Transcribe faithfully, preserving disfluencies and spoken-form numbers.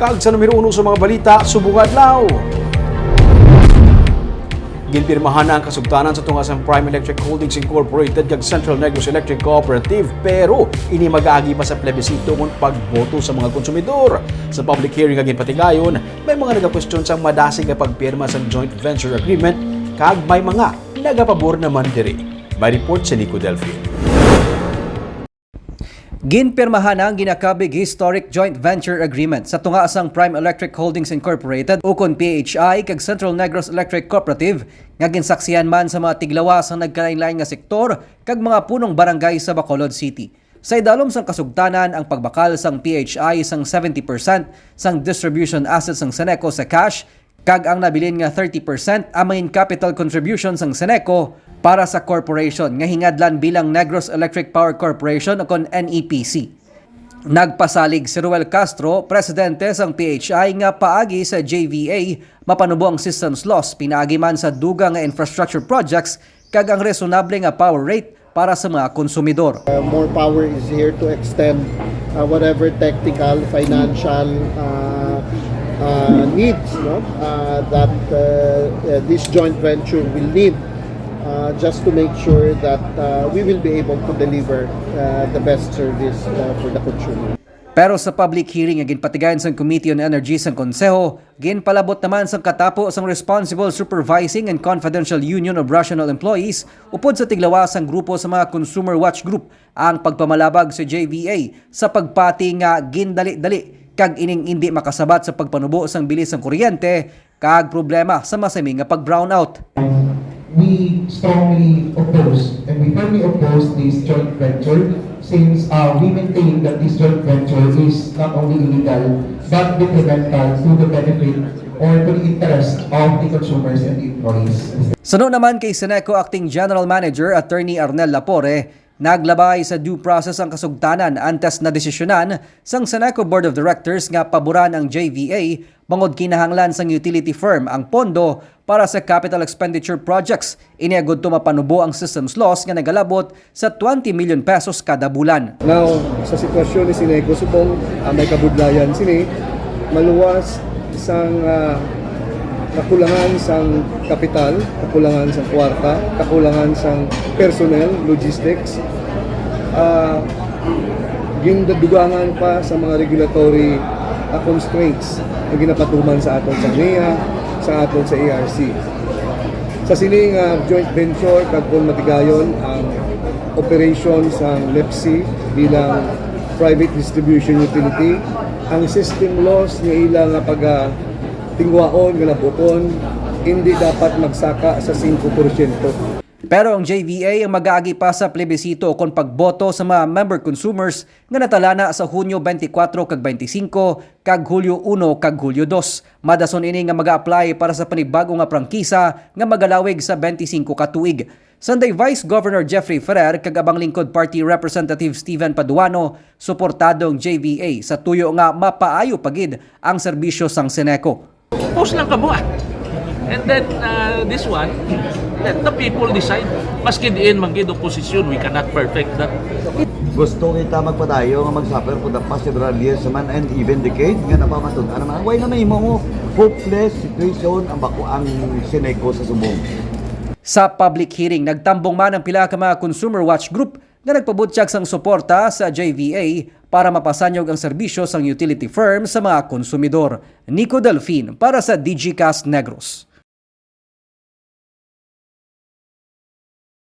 Kag sa numero uno sa mga balita subong adlaw, ginpirmahan na ang kasugtanan sa tunga sang Prime Electric Holdings Incorporated kag Central Negros Electric Cooperative, pero ini magaagi pa sa plebisito kon pagboto sa mga konsumidor. Sa public hearing nga ginpatigayon, may mga nagakwestiyon sang madasig nga pagpirma sang joint venture agreement, kag may mga nagapabor naman diri. May report si Nico Delfin. Ginpirmahan ang ginakabig historic joint venture agreement sa tunga sang Prime Electric Holdings Incorporated, ukon P H I, kag Central Negros Electric Cooperative, nga ginsaksihan man sa mga tiglawas sang nagkalainlain nga sektor kag mga punong barangay sa Bacolod City. Sa idalom sang kasugtanan, ang pagbakal sang P H I sang seventy percent sang distribution assets sang Seneco sa cash, kag ang nabilin nga thirty percent ang main capital contribution sang Seneco para sa corporation nga hingadlan bilang Negros Electric Power Corporation, ukon N E P C. Nagpasalig si Ruel Castro, presidente sang P H I, nga paagi sa J V A mapanubo ang systems loss pinaagi man sa dugang nga infrastructure projects kag ang resonable nga power rate para sa mga konsumidor. Uh, more power is here to extend, uh, whatever technical, financial, uh, uh, needs, no, uh, that, uh, uh, this joint venture will need, uh, just to make sure that, uh, we will be able to deliver, uh, the best service, uh, for the consumer. Pero sa public hearing nga ginpatigayon sang Committee on Energy sang Konseho, ginpalabot naman sang katapo sang Responsible Supervising and Confidential Union of Rational Employees upod sa tiglawas sang grupo sa mga Consumer Watch Group ang pagpamalabag sa J V A sa pagpati nga gindali-dali kag ining indi makasabat sa pagpanubo sang bilis sang kuryente kag problema sa masami nga pag-brownout. We strongly oppose and we firmly oppose this joint venture since, uh, we maintain that this joint venture is not only illegal but detrimental to the benefit or to the interest of the consumers and the employees. Suno naman kay Seneco Acting General Manager Attorney Arnel Lapore, naglabay sa due process ang kasugtanan antes na desisyonan sang Seneco Board of Directors nga paboran ang J V A bangod kinahanglan sang utility firm ang pondo para sa capital expenditure projects. Ini agud to mapanubo ang systems loss nga nagalabot sa twenty million pesos kada bulan. Now, sa sitwasyon ni Seneco subong, ah, may kabudlayan sini, maluwas sang, ah, kakulangan sang kapital, kakulangan sang kwarta, kakulangan sang personnel, logistics, ah, gindadugangan pa sa mga regulatory, ah, constraints nga ginapatuman sa aton sa nea, sa aton sa A R C. Sa sini nga joint venture, kag kon matigayon ang operation sang LEPC bilang private distribution utility, ang system loss nga ila nga pagatingwaon, nga labuton, hindi dapat magsaka sa singko porsyento. Pero ang J V A ang mag-aagi pa sa plebisito kon pagboto sa mga member consumers nga natalana sa Hunyo twenty-four kag twenty-five kag Hulyo uno kag Hulyo dos. Madason ini nga mag-a-apply para sa panibag-o nga prangkisa nga magalawig sa twenty-five ka tuig. Sanday Vice Governor Jeffrey Ferrer kag Abang Lingkod Party Representative Steven Paduano, suportado ang J V A sa tuyo nga mapaayo pa gid ang serbisyo sang Seneco. Post lang kabuat. And then, uh, this one, let the people decide. Maski diin man gid oposisyon, we cannot perfect that. Gusto kita magpadayon nga mag-suffer for the past several years naman and even decade nga napamatud-an naman. Why na mahimo mo hopeless situation ang bako ang Seneco sa subong? Sa public hearing, nagtambong man ang pila ka mga consumer watch group nga nagpabutyag sang suporta sa J V A para mapasanyog ang serbisyo sang utility firm sa mga konsumidor. Nico Delfin para sa Digicast Negros.